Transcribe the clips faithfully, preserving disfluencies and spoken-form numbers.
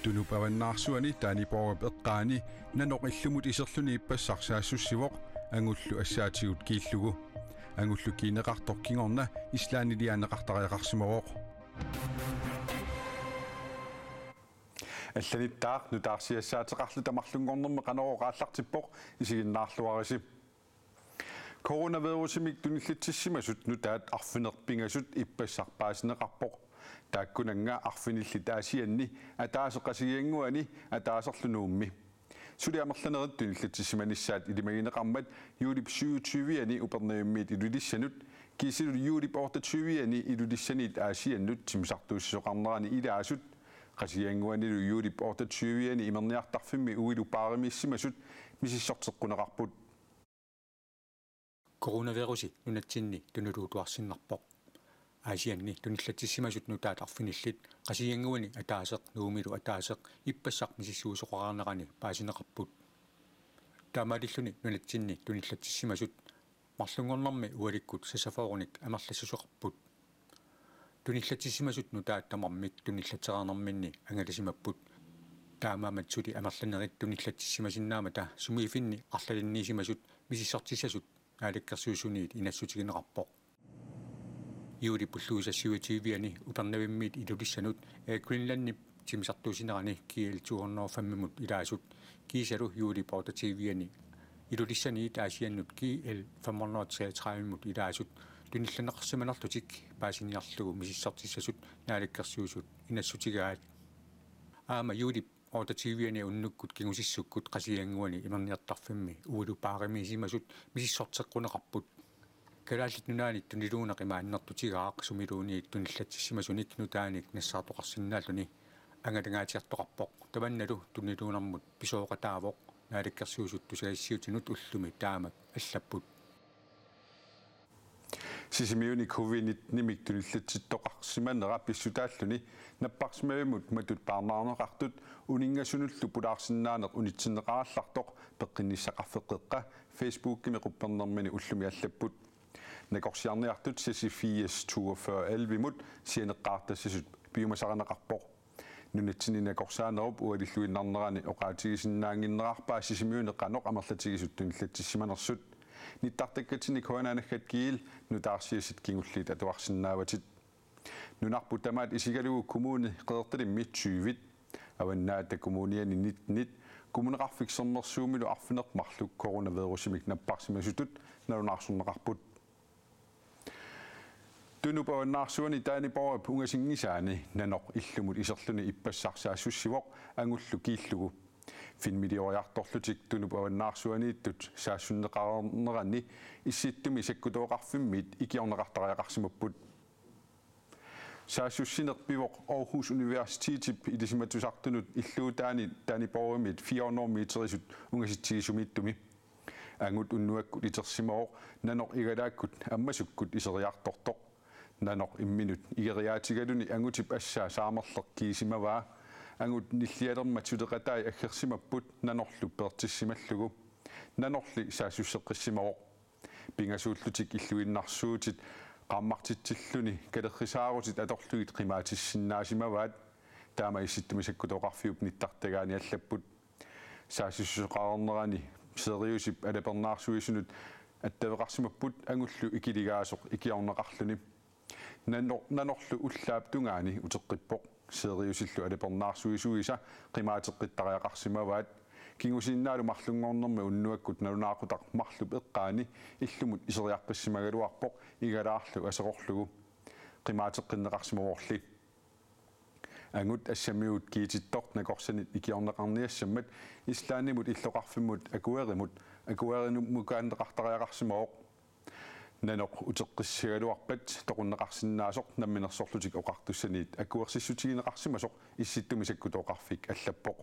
Tunup avannaarsuani Daniborgip eqqaani nanoq illumut iserluni ippassaq saassussivoq angullu assaatigut kiillugu. Angullu kiineqartoq kingorna Islandiliaanneqartariaqarsimavoq. Allanittaaq nutaarsiassaateqarluta marlunngornermi Qanorooq aallartippoq, isiginnaarluarisi. Coronavirusimik tunillatsissimasut nutaat arfineq-pingasut ippassaq paasineqarpoq. Taakkunannga arfinillit Aasianni ataaseq Qasigiannguani ataaserlu Nuummi. Suli amerlanerit tunillatsissimanissaat ilimagineqarmat juulip syvogtyve-ani Upernavimmiit Ilulissanut, kiisalu juulip otteogtyve-ani Ilulissaniit Aasiannut timmisartuussisoqarnerani ilaasut, Qasigiannguanilu juulip otteogtyve-ani imerniartarfimmi uilu paarimiissimasut misissorteqquneqarput. Coronavirusi nunatsinni tunuliutuarsinnarpoq. Aasianni tunillatsissimasut nutaat arfinillit Qasigiannguani ataaseq Nuummilu ataaseq ippassaq misissuisoqarnerani paasineqarput. Taamaalilluni nunatsinni tunillatsissimasut marlunngornermi ualikkut seksogfyrrenik amerlassuseqarput. Tunillatsissimasut nutaat tamarmik tunillatsisoqarnerminni angalasimapput. Taamaammat suli amerlanerit tunillatsissimasinnaamata sumiiffinni arlalinniisimasut misissortissasut Naalakkersuisuniit inassutigineqarpoq. Juulip ulluisa syvogtyve-ani Upernavimmiit Ilulissanut Air Greenlandip timmisartuussinerani G L to hundrede og fem-imut ilaasut, kiisalu juulip otteogtyve-ani Ilulissaniit Aasiannut G L fem hundrede og treogtredive-mut ilaasut tunillanneqarsimanerlutik paasiniarlugu misissortissasut Naalakkersuisut inassutigaat. Aamma juulip otteogtyve-ani unnukkut kingusissukkut Qasigiannguani imerniartarfimmi uilu paarimiissimasut misissorteqquneqarput. Kalaallit Nunaanni tuniluunneq ima annertutigaaq sumiluunniit tunillatsissimasunik nutaanik nassaartoqarsinnaalluni angalangaatsiartoqarpoq. Tamannalu tuniluunnermut pisooqataavoq, Naalakkersuisut tusagassiuutinut ullumi taamak allapput. Sisimiuni covid nitten-imik tunillatsittoqarsimanera pissutaalluni napparsimavimmut matut paarnaarneqartut uninngasunullu pulaarsinnaaneq unitsinneqarallartoq peqqinnissaqarfeqqeqqa Facebookimi quppernermini ullumi allapput. Nakorsiarniartut seksogfirs toogfyrre elleve-mut sianeqqaartassasut piumasarineqarpoq. Nunatsinni nakorsaanerup ualilluinnarnerani oqaatigisinnaannginnerarpaa Sisimiuni qanoq amerlatigisut tunillatsissimanersut. Nittartakkatsinni K N R naggat G L nutaarsiassat kingulliit atuarsinnaavatit. Nunarput tamaat isigalugu Kommune Qeqertalimmi tyvit, Avannaata Kommuniani nittenit, Kommuneqarfik Sermersuumilu arfineq-marluk coronavirusimik napparsimasutut nalunaarsorneqarput. Tunup avannaarsuani Daniborgip ungasinngisaani nanoq illumut iserluni ippassaq saassussivoq angullu kiillugu. Filmilioriartorlutik Tunup avannaarsuaniittut saassunneqareerneranni Issittumi Sakkutooqarfimmiit ikiorneqartariaqarsimapput. Saassussineq pivoq Aarhus Universitetip ilisimatusartunut illuutaani Daniborgimiit fire hundrede meterisut ungasitsigisumiittumi. Angut unnuakkut itersimavoq nanoq igalaakkut ammasukkut iseriartortoq. Nanoq imminut igeriaatigaluni angutip assaa saamerleq kiisimavaa. Angut nillialermat suleqatai aggersimapput nanorlu peertissimallugu. Nanorli saassusseqqissimavoq. Pingasuullutik illuinnarsuutit qaammartitsilluni kalerrisaarutit atorlugit qimaatsissinnaasimavaat, taama Issittumi Sakkutooqarfiup nittartagaani allapput. Saassussisoqareernerani Siriusip alapernaarsuisunut attaveqarsimapput angullu ikiligaasoq ikiorneqarluni. Nano-, nanorlu ullaap tungaani uteqqippoq. Siriusillu alapernaarsuisuisa qimaateqqittariaqarsimavaat. Kingusiinnaalu marlunngornermi unnuakkut nalunaaqutaq marlup eqqaani illumut iseriaqqissimagaluarpoq igalaarlu aserorlugu. Qimaateqqinneqarsimavorli. Angut assamigut kiitittoq nakorsanit ikiorneqarniassammat Islandimut illoqarfimmut Akuerimut, Akuerinumukaanneqartariaqarsimavoq. Nanoq uteqqissagaluarpat toqunneqarsinnaasoq Namminersorlutik Oqartussaniit akuersissutigineqarsimasoq Issittumi Sakkutooqarfik allappoq.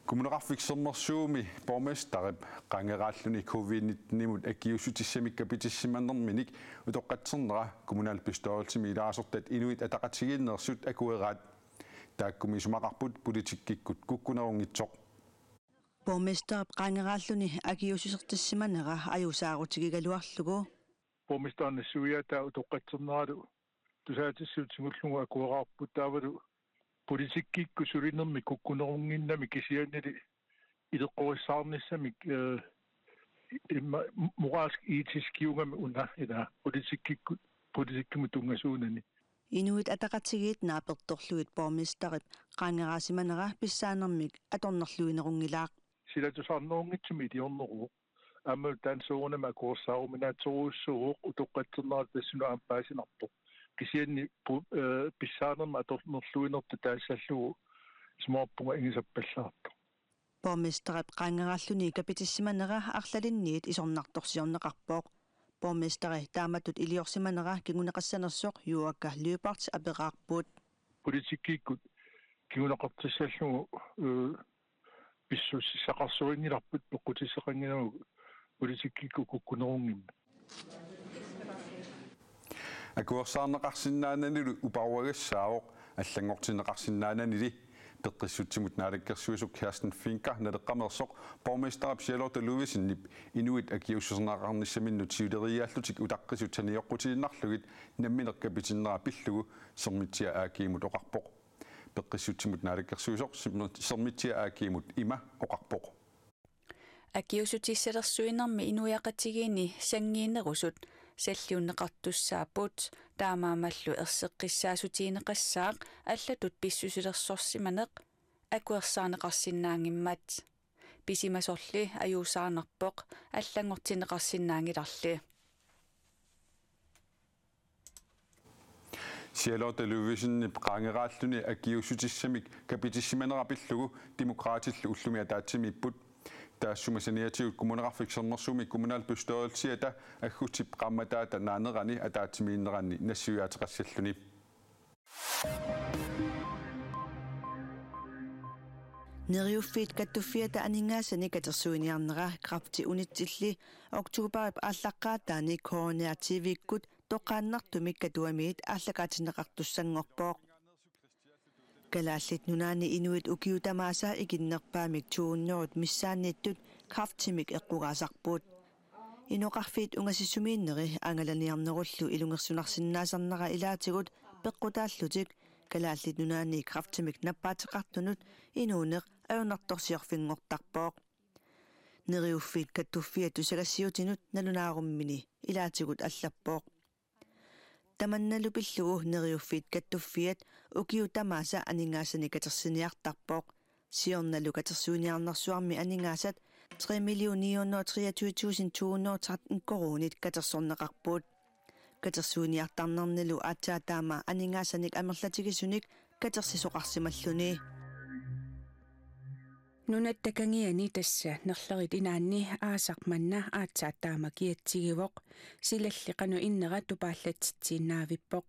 Kommuneqarfik Sermersuumi borgmesterip qaangeraalluni covid nitten-imut akiuussutissamik kapitissimanerminik utoqqatsernera kommunalbestyrelsimi ilaasortat Inuit Ataqatigiinneersut akueraat. Taakku isumaqarput politikkikkut kukkunerunngitsoq. Borgmesterip qaangeraalluni akiuussusertissimanera ajuusaarutigigaluarlugu. Borgmesterip nassuiaataa utoqqatserneralu tusagassiuutitigut akueraarput taavalu politikkikkut sulinermik kukkunerunnginnami kisiannili ileqqorissaarnissamik, eh, imma moralsk etisk-iugami una ila politikkikkut, politikkimut tunngasuunani. Inuit Ataqatigiit naapertorlugit borgmesterip qaangeraasimanera pissaanermik atornerluinerunngilaa. Sila tusarnerunngitsumik iliorneruvoq. Aamma taanna soorunami akuersaaruminaatsorujussuuvoq, utoqqatsernerat tassunga aamma paasinarpoq. Kisianni pu-, eh, pissaanermik atornerluinertut taassallugu isumaqarpunga ingisappallaartoq. Borgmesterip qaangeraalluni kapitissimanera arlalinniit isornartorsiorneqarpoq. Borgmesteri taamatut iliorsimanera kinguneqassanersoq Juaaka Lyberth aperaarput. Politikkikkut kinguneqartissallugu, eh, pissusissaqarsuinngilarput peqqutissaqanngilagut politikkikkut kukkunerunngimmat. Akuersaarneqarsinnaananilu uparuagassaavoq, allanngortinneqarsinnaananili. Peqqissutsimut naalakkersuisoq Kirsten Fencker Naleqqameersoq borgmesterip Charlotte Ludvigsenip inuit akiuussuserneqarnissaminnut siuleriiaallutik utaqqisut sanioqqutiinnarlugit nammineq kapitinnera pillugu Sermitsiaq A/S-imut oqarpoq. Peqqissutsimut naalakkersuisoq Sermitsiaq A/S-imut ima oqarpoq. Akiuussutissalersuinermi inuiaqatigiinni sanngiinnerusut salliunneqartussaapput, taamaammallu erseqqissaasutigineqassaaq allatut pissusilersorsimaneq akuersaarneqarsinnaanngimmat. Pisimasorli ajuusaarnarpoq, allanngortinneqarsinnaanngilarli. Charlotte Ludvigsenip qaangeraalluni akiuussutissamik kapitissimanera pillugu Demokraatillu ullumi ataatsimiipput. Taassuma saniatigut Kommuneqarfik Sermersuumi kommunalbestyrelsiata aggustip qaammataata naanerani ataatsimiinneranni nassuiaateqassalluni. Neriuffiit Kattuffiata aningaasanik katersuiniarnera kræfti unitsilli oktoberip aallaqqaataani K N R T-vikkut toqqaannartumik Katuamiit aallakaatinneqartussanngorpoq. Kalaallit Nunaanni inuit ukiut tamaasa ikinnerpaamik to hundrede missaanniittut kræftimik eqqugaasarput. Inoqarfiit ungasissumiinneri angalaniarnerullu ilungersunarsinnaasarnera ilaatigut peqqutaallutik Kalaallit Nunaanni kræftimik nappaateqartunut inuuneq ajornartorsiorfinngortarpoq. Neriuffiit Kattuffiat tusagassiuutinut nalunaarummini ilaatigut allappoq. Tamannalu pillugu Neriuffiit Kattuffiat ukiut tamaasa aningaasanik katersiniartarpoq. Siornalu katersuiniarnersuarmi aningaasat tre millioner ni hundrede og treogtyve tusind to hundrede og tretten koruunit katersorneqarput. Katersuiniartarnernilu aatsaat taama aningaasanik amerlatigisunik katersisoqarsimalluni. Nunatta kangiani, tassa Nerlerit Inaanni, aasaq manna aatsaat taama kiatsigivoq. Silalli qanoq innera tupaallatsitsiinnaavippoq.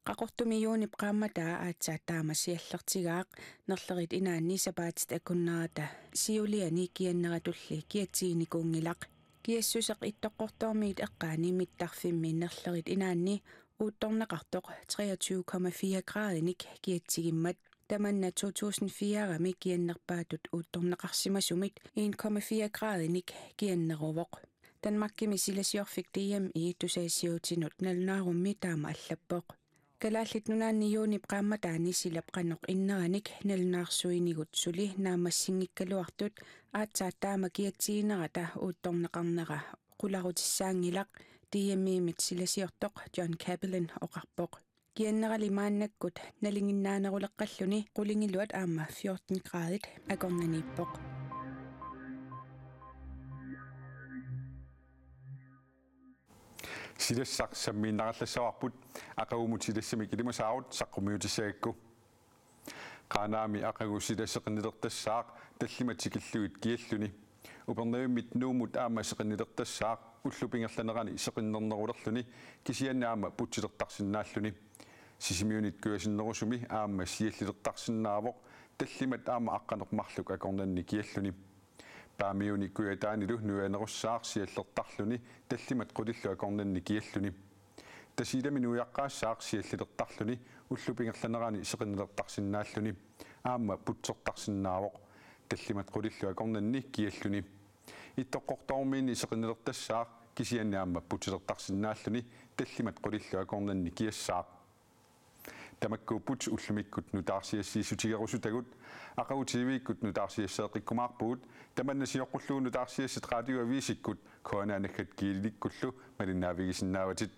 Qaqortumi juunip qaammataa aatsaat taama siallertigaaq. Nerlerit Inaanni sapaatit akunnerata siuliani kianneratulli kiatsiginikuunngilaq. Kiassuseq Ittoqqortoormiit eqqaani mittarfimmi Nerlerit Inaanni uuttorneqartoq treogtyve komma fire graadinik kiatsigimmat. Tamanna to tusind fire-mi kiannerpaatut uuttorneqarsimasumit en komma fire graadinik kianneruvoq. Danmarkimi silasiorfik D M I tusagassiuutinut nalunaarummi taama allappoq. Kalaallit Nunaanni juunip qaammataani silap qanoq inneranik nalunaarsuinigut suli naammassinngikkaluartut aatsaat taama kiatsiginerata uuttorneqarnera qularutissaanngilaq, D M I-mit silasiortoq John Capelin oqarpoq. Kiannerali maannakkut nalinginnaaneruleqqalluni qulingiluat aamma fjorten graadit akornanniippoq. Silassaq sammiinnarallassavarput, aqagumut silassamik ilimasaarut saqqummiutissagakku. Qaanaami aqagu sila seqinnilertassaaq tallimat tikillugit kialluni. Upernavimmit Nuummut aamma seqinnilertassaaq ullup ingerlanerani seqinnernerulerluni kisianni aamma putsilertarsinnaalluni. Sisimiunit kujasinnerusumi aamma siallilertarsinnaavoq tallimat aamma aqqaneq-marluk akornanni kialluni. Paamiuni kujataanilu nujanerussaaq siallertarluni tallimat qulillu akornanni kialluni. Tasiilami nujaqqaassaaq siallilertarluni ullup ingerlanerani seqinnilertarsinnaalluni. Aamma putsertarsinnaavoq tallimat qulillu akornanni kialluni. Ittoqqortoormiini seqinnilertassaaq kisianni aamma putsilertarsinnaalluni tallimat qulillu akornanni kiassaaq. Tamakkuupput ullumikkut nutaarsiassiissutigerusutagut. Aqagu T V-kkut nutaarsiasseeqqikkumaarpugut, tamanna sioqqullugu nutaarsiassat Radioavisikkut K N R Gl-ikkullu malinnaavigisinnaavatit.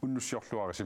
Unnussiorluarisi.